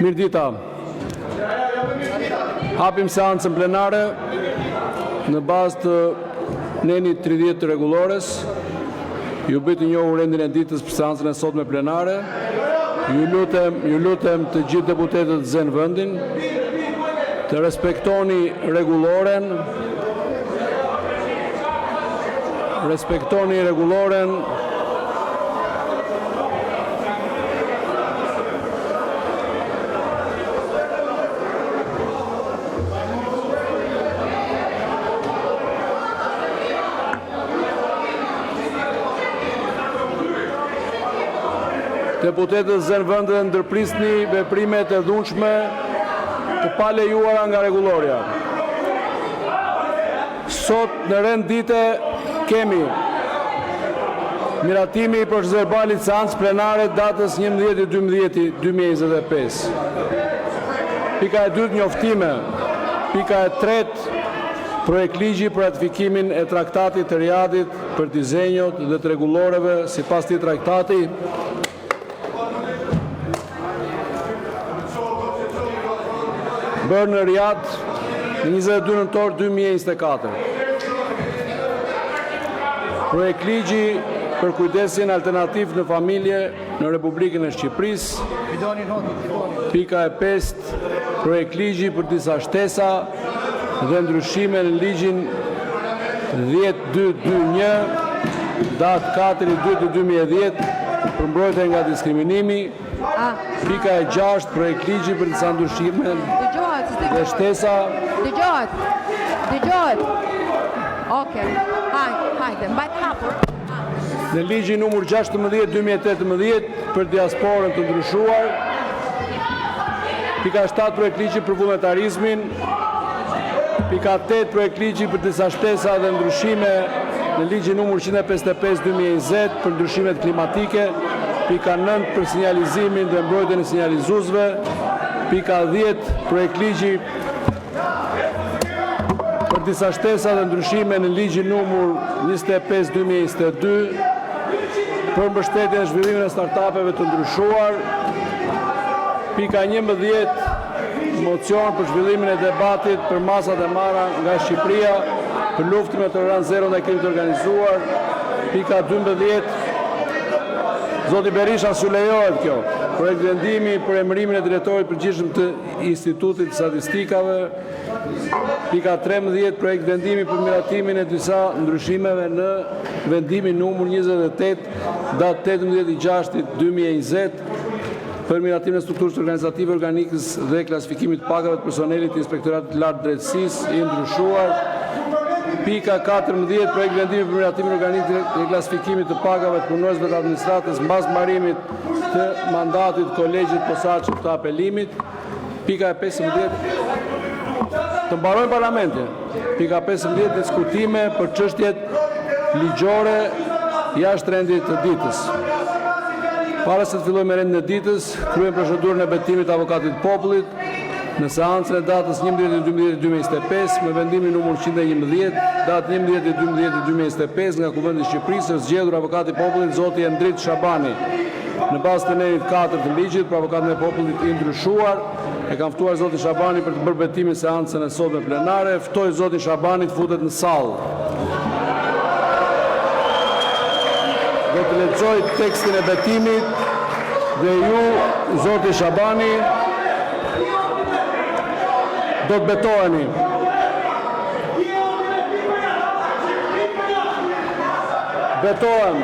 Mirëdita! Hapim seancën plenare. Në bazë të nenit 30 të Rregullores, ju bëj të njohur rendin e ditës për seancën e sotme plenare. Ju lutem, ju lutem të gjithë deputetët të zënë vendin, të respektoni Rregulloren, respektoni Rregulloren. Deputetët të zënë vendet dhe ndërprisni veprimet e dhunshme, të palejuara nga Rregullorja. Sot në rend dite kemi miratimin e procesverbalit të seancës plenare të datës 11.12.2025. Pika e dytë, njoftime. Pika e tretë, projektligji “Për ratifikimin e Traktatit të Riadit për disenjot dhe të rregulloreve sipas këtij traktati”. Bërë në Riad, më 22 nëntor 2024. Projektligji “Për kujdesin alternativ në familje në Republikën e Shqipërisë”. Pika e pestë, projektligji “Për disa shtesa dhe ndryshime në ligjin nr. 10221, datë 4.2.2010, “Për mbrojtjen nga diskriminimi”. Pika e gjashtë, projektligji “Për disa ndryshime Dëgjohet, dhe s'dëgjohet? shtesa...” Dëgjohet. Dëgjohet. Okej. Hajde, hajde, mbaj hapur. Në ligjin nr. 16/2018 “Për diasporën”, të ndryshuar. Pika 7, projektligji “Për vullnetarizmin”. Pika 8, projektligji “Për disa shtesa dhe ndryshime në ligjin nr. 155/2020 “Për ndryshimet klimatike”. Pika 9, për sinjalizimin dhe mbrojtjen e sinjalizuesve. Pika 10, projektligji “Për disa shtesa dhe ndryshime në ligjin nr. 25/2022 “Për mbështetjen dhe zhvillimin e start-up-eve”, të ndryshuar”. Pika 11, mocion për zhvillimin e debatit për masat e marra nga Shqipëria për luftën me tolerancë zero ndaj krimit të organizuar. Pika 12, zoti Berisha, s'ju lejohet kjo. Projektvendimi “Për emërimin e drejtorit të Përgjithshëm të Institutit të Statistikave”. Pika 13, projektvendimi “Për miratimin e disa ndryshimeve në vendimin nr. 28, datë 18.6.2020, “Për miratimin e strukturës organizative, organikës dhe klasifikimit të pagave të personelit të Inspektoratit të Lartë të Drejtësisë”, i ndryshuar”. Pika 14, projektvendimi “Për miratimin e organikës dhe klasifikimit të pagave të punonjësve të administratës pas mbarimit të mandatit të Kolegjit të Posaçëm të Apelimit”. Pika 15... Të mbarojë Parlamenti! Pika 15, diskutime për çështjet ligjore jashtë rendit të ditës. Para se të fillojmë me rendin e ditës, kryejmë procedurën e betimit të Avokatit të Popullit. Në seancën e datës 11.12.2025, me vendimin nr. 111, datë 11.12.2025, nga Kuvendi i Shqipërisë është zgjedhur Avokati i Popullit, zoti Endrit Shabani. Në bazë të nenit 4 të ligjit “Për Avokatin e Popullit”, i ndryshuar, e kam ftuar zotin Shabani për të bërë betimin në seancën e sotme plenare. Ftoj zotin Shabani të futet në sallë. Do të lexoj tekstin e betimit dhe ju, zoti Shabani, do të betoheni. Betohem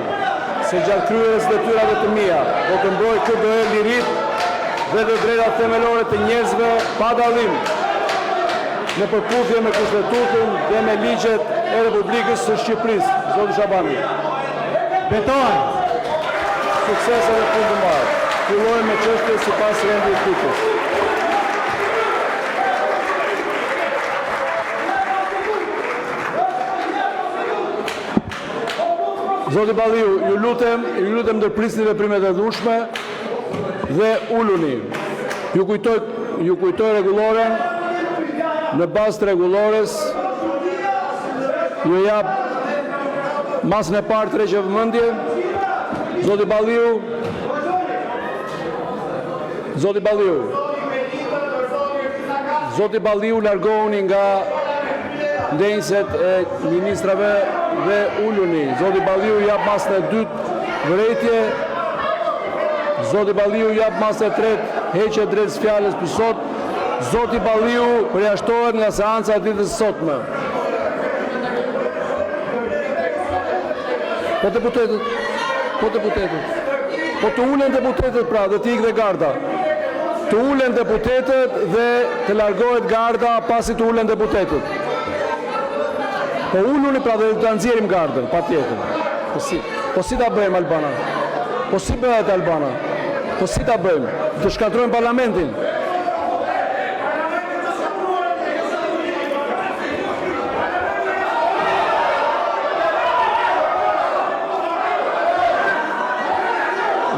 se gjatë kryerjes së detyrave të mia do të mbroj kurdoherë liritë dhe të drejtat themelore të njerëzve, pa dallim, në përputhje me Kushtetutën dhe me ligjet e Republikës së Shqipërisë. Zoti Shabani. Betohem. Suksese dhe punë të mbarë! Fillojmë me çështjet sipas rendit të ditës. Zoti Balliu, ju lutem, ju lutem ndërprisni veprimet e dhunshme dhe uluni. Ju kujtoj, ju kujtoj rregulloren, në bazë të rregullores ju jap masën e parë tërheqje vëmendjeje. Zoti Balliu, zoti Balliu. Zoti Balliu, largohuni nga ndenjëset e ministrave dhe uluni. Zoti Balliu, jap masën e dytë “Vërejtje”. Zoti Balliu, jap masën e tretë “Heqje e të drejtës së fjalës për sot”. Zoti Balliu përjashtohet nga seanca e ditës së sotme. Po deputetët? Po deputetët? Po të ulen deputetët, pra, dhe të ikë edhe garda. Të ulen deputetët dhe të largohet garda pasi të ulen deputetët. Po uluni, pra, dhe do ta nxjerrim gardën, patjetër. Po si? Po si ta bëjmë, Albana? Po si bëhet, Albana? Po si ta bëjmë? Të shkatërrojmë Parlamentin?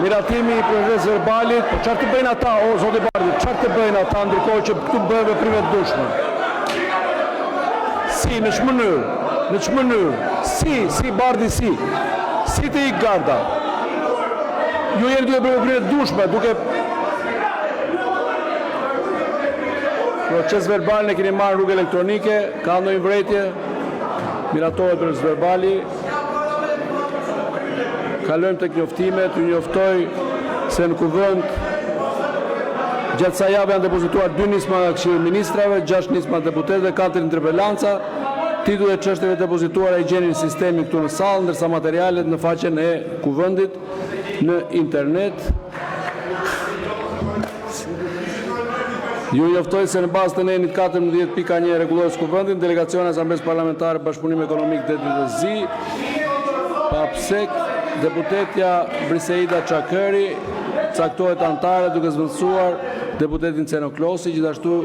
Miratimi i procesverbalit. Po çfarë të bëjnë ata, o zoti Bardhi, çfarë të bëjnë ata ndërkohë që këtu bëhen veprime të dhunshme? Si, në ç'mënyrë? Në ç'mënyrë? Si, si Bardhi, si? Si të ikë garda? Ju jeni duke bërë veprime të dhunshme, duke Procesverbalin e keni marrë në rrugë elektronike, ka ndonjë vërejtje? Miratohet procesverbali. Kalojmë tek njoftimet. Ju njoftoj se në Kuvend gjatë kësaj jave janë depozituar 2 nisma nga Këshilli i Ministrave, 6 nisma të deputetëve, 4 interpelanca. Titujt e çështjeve të depozituara i gjeni në sistemin këtu në sallë, ndërsa materialet në faqen e Kuvendit në internet. Ju njoftoj se në bazë të nenit 14, pika 1 e Rregullores së Kuvendit, Delegacioni i Asamblesë Parlamentare për Bashkëpunim Ekonomik Detit të Zi, PABSEC, deputetja Briseida Çakërri caktohet anëtare, duke zëvendësuar deputetin Ceno Klosi. Gjithashtu,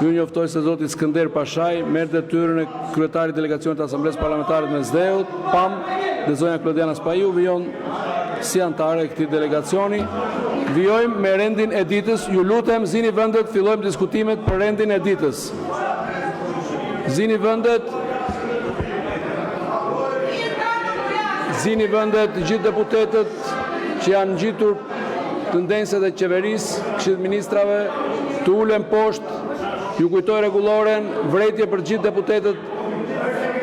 ju njoftoj se zoti Skënder Pashaj merr detyrën e kryetarit të Delegacionit të Asamblesë Parlamentare të Mesdheut, PAM, dhe zonja Klodiana Spahiu vijon si anëtare e këtij delegacioni. Vijojmë me rendin e ditës. Ju lutem, zini vendet, fillojmë diskutimet për rendin e ditës. Zini vendet. Zini vendet, të gjithë deputetët që janë ngjitur në ndenjëset e qeverisë, Këshillit të Ministrave, të ulen poshtë. Ju kujtoj Rregulloren, vërejtje për të gjithë deputetët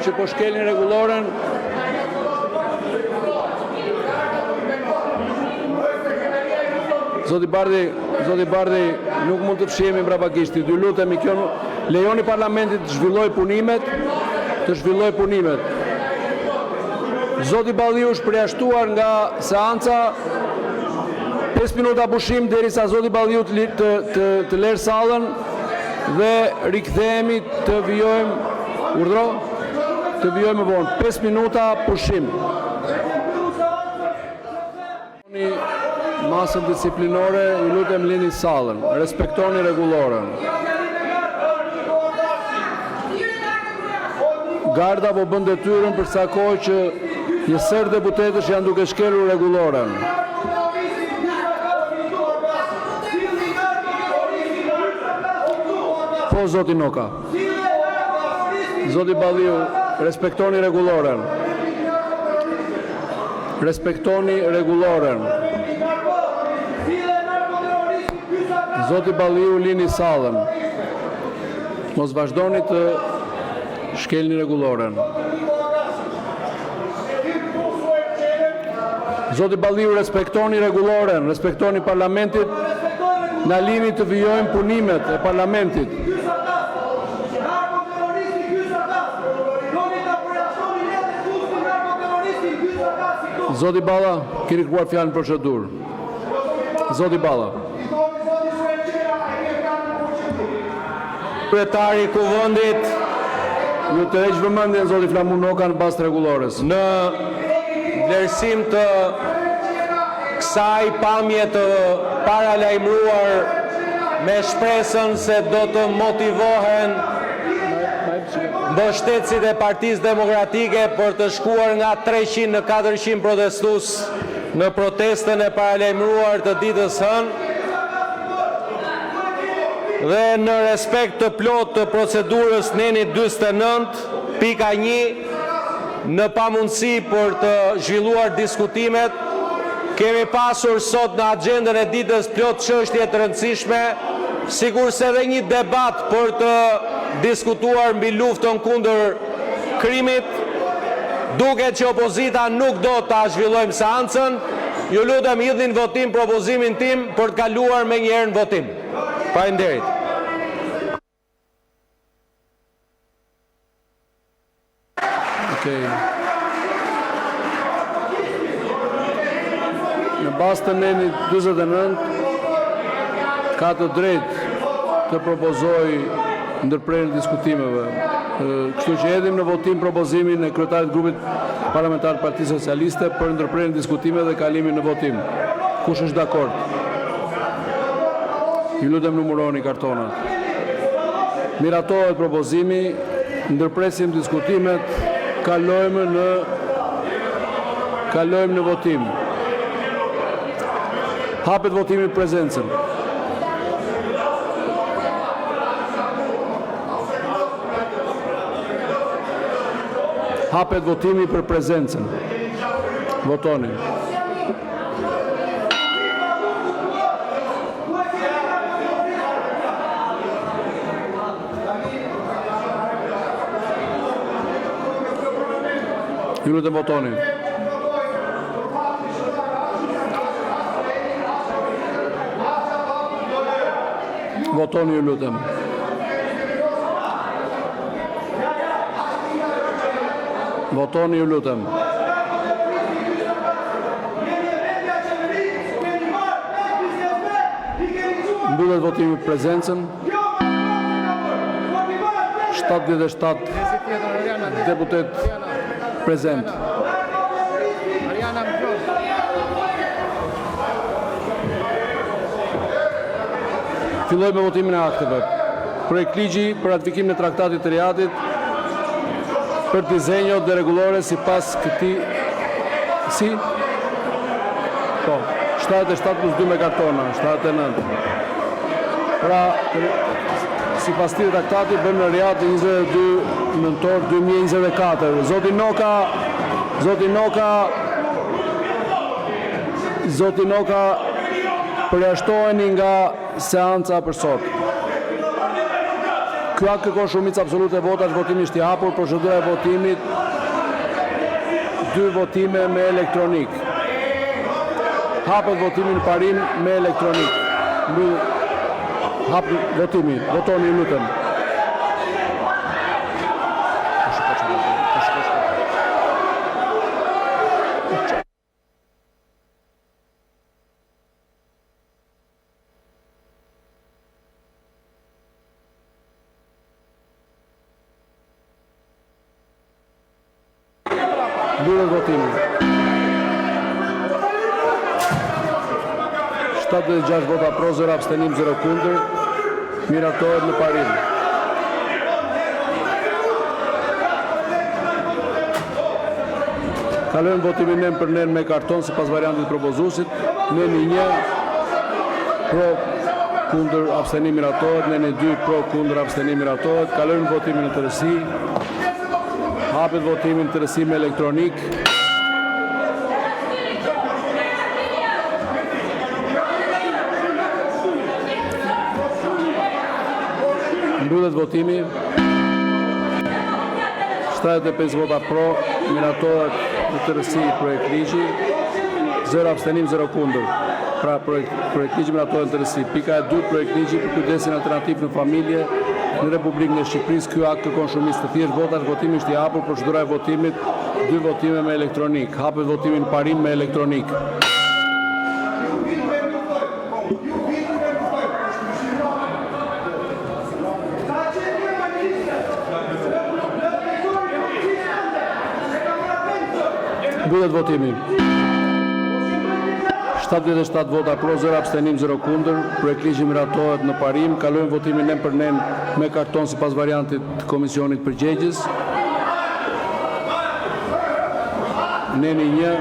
që po shkelin Rregulloren. Zoti Bardhi, zoti Bardhi, nuk mund të fshihemi mbrapa gishtit. Ju lutemi, kjo nuk lejoni parlamentin të zhvillojë punimet, të zhvillojë punimet. Zoti Balliu është përjashtuar nga seanca. 5 minuta pushim derisa zoti Balliu të të të, të lërë sallën dhe rikthehemi të vijojmë. Urdhëro? Të vijojmë më vonë. 5 minuta pushim. Masën disiplinore, ju lutem lini sallën. Respektoni rregulloren. Garda po bën detyrën për sa kohë që një sërë deputetësh janë duke shkelur rregulloren. Po, zoti Noka. Zoti Balliu, respektoni rregulloren. Respektoni rregulloren. Zoti Balliu, lini sallën. Mos vazhdoni të shkelni rregulloren. Zoti Balliu, respektoni rregulloren, respektoni parlamentin, na lini të vijojmë punimet e parlamentit. Zoti Balla, keni kërkuar fjalën për procedurë. Zoti Balla. Kryetari i Kuvendit, Ju tërheq vëmendjen zoti Flamur Noka në bazë të rregullores. Në vlerësim të kësaj pamje të paralajmëruar me shpresën se do të motivohen mbështetësit e Partisë Demokratike për të shkuar nga 300 në 400 protestues në protestën e paralajmëruar të ditës hënë dhe në respekt të plotë të procedurës nenit 49, pika 1, në pamundësi për të zhvilluar diskutimet, kemi pasur sot në agjendën e ditës plot çështje të rëndësishme. Sikurse edhe një debat për të diskutuar mbi luftën kundër krimit, duket që opozita nuk do ta zhvillojmë seancën. Ju lutem, hidheni në votim propozimin tim për të kaluar menjëherë në votim. Faleminderit! Okej. Në bazë të nenit 49, ka të drejtë të propozojë ndërprerjen e diskutimeve. Kështu që, hedhim në votim propozimin e kryetarit të Grupit Parlamentar të Partisë Socialiste për ndërprerjen e diskutimeve dhe kalimin në votim. Kush është dakord? Ju lutem, numëroni kartonët. Miratohet propozimi. Ndërpresim diskutimet. Kalojmë në Kalojmë në votim. Hapet votimi për prezencën. Hapet votimi për prezencën. Votoni. Ju lutem, votoni. Votoni, ju lutem. Votoni, ju lutem. Mbyllet votimi për prezencën. 77 deputetë prezentë. Fillojmë me votimin e akteve. Projektligji “Për ratifikimin e Traktatit të Riadit për disenjot dhe rregullores sipas këtij... Si? Po, 77 plus 2 me kartonë, 79. Pra, sipas këtij traktati, bëjmë në Riad, më 22 nëntor 2024. Zoti Noka, zoti Noka, zoti Noka, përjashtoheni nga seanca për sot. Ky akt kërkon shumicë absolute votash. Votimi është i hapur. Procedura e votimit: dy votime me elektronikë. Hapet votimi në parim me elektronikë. Hapet votimi. Votoni, ju lutem! Mbyllet votimi. 76 vota pro, asnjë abstenim, asnjë kundër. Miratohet në parim. Kalojmë në votimin nen për nen me karton, sipas variantit të propozuesit. Neni 1. Pro, kundër, abstenim, miratohet. Neni 2. Pro, kundër, abstenim, miratohet. Kalojmë në votimin në tërësi. Hapet votimi në tërësi me elektronikë. Mbyllet votimi. 75 vota pro, miratohet në tërësi projektligji. 0 abstenim, 0 kundër. Pra, projektligji miratohet në tërësi. Pika e dytë, projektligji “Për kujdesin alternativ në familje në Republikën e Shqipërisë”. Ky akt kërkon shumicë të thjeshtë votash. Votimi është i hapur. Procedura e votimit: dy votime me elektronikë. Hapet votimi në parim me elektronikë. Mbyllet votimi. 77 vota pro, 0 abstenim, 0 kundër. Projektligji miratohet në parim. Kalojmë në votimin nen për nen me karton, sipas variantit të komisionit përgjegjës. Neni 1.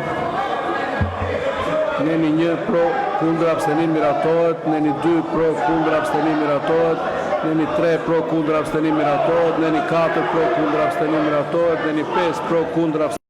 Neni 1. Pro, kundër, abstenim, miratohet. Neni 2. Pro, kundër, abstenim, miratohet. Neni 3. Pro, kundër, abstenim, miratohet. Neni 4. Pro, kundër, abstenim, miratohet. Neni 5. Pro, kundër, abstenim.